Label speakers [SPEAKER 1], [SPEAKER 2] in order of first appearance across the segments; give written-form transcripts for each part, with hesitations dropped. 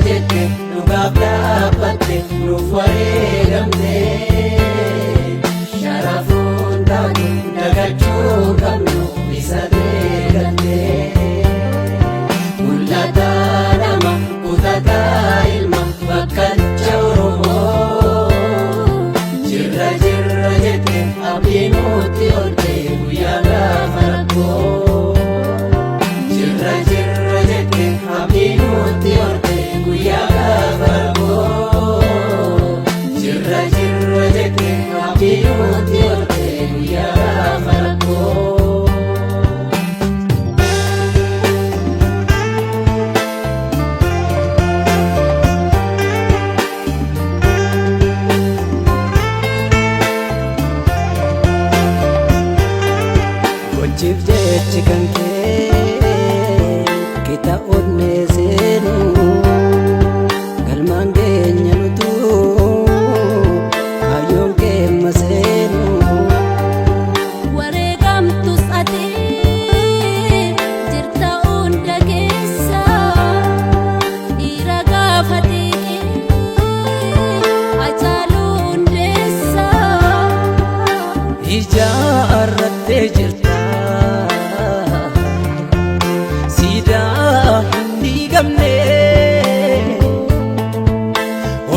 [SPEAKER 1] jette dhugaaf dhaabbatte nuuf wareegamte. Sharafuun taatu dagachuu qabnu isa beekatte. Mul'ataa nama kutataa ilma bakkalcha Oromoo. Jirra jirra jette abdii nutti olte guyyaa gaafa rakkoo. Jirra jirra jette abdii nutti olte guyyaa gaafa rakkoo. Jirra jirra jette abdii nutti olte guyyaa gaafa rakkoo.
[SPEAKER 2] Gochiif jechi kan kee kita onnee seenu galmaan keenya nutu kaayyoon keemma seenu.
[SPEAKER 3] Wareegamtus ati jirta hunda keessa dhiira gaafa xiiqii Hacaaluu Hundeessa.
[SPEAKER 2] Ijaarrattee jirta siidaa hin diigamne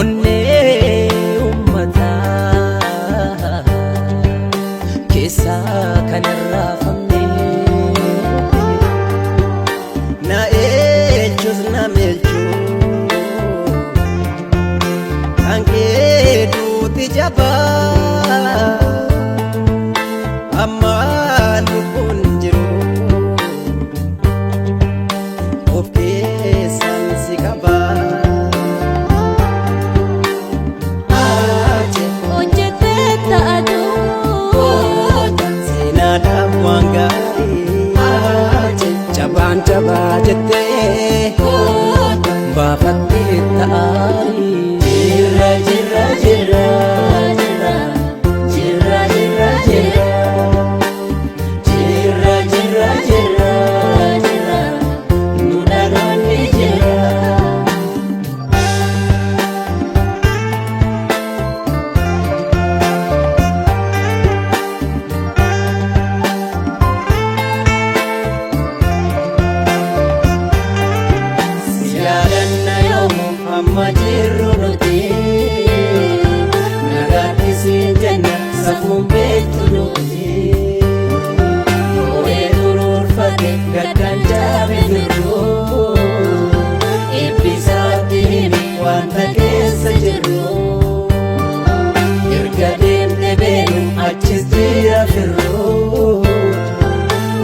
[SPEAKER 2] onnee uummataa keessaa kan irraafamne. Na eenyus na meelchuu kan kee duuti jabaa amma lubbuun jiru of keessan si qaba.
[SPEAKER 3] Hojjetee taatu
[SPEAKER 2] Seenaadhaan waan gaarii jabaan jabaa jettee baafattee ta'aarii.
[SPEAKER 1] Jirra jirra jirra jirra jirra jirra jirra jirra jirra jirra jirra nu dhaloonni jirra. Si yaadanna yoomu amma jirru nuti nagaatti siin jenna safuun beektu nuti. Moo'ee duruurfate gaddaan jaabe firru eebbisaatti himi wanta keessa jirru. Erga deemte beenu achis jira firru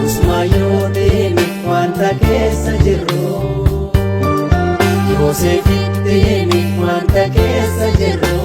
[SPEAKER 1] Usmaayyoo deemi wanta keessa jirru. Yoosefitti himi wanta keessa jirru.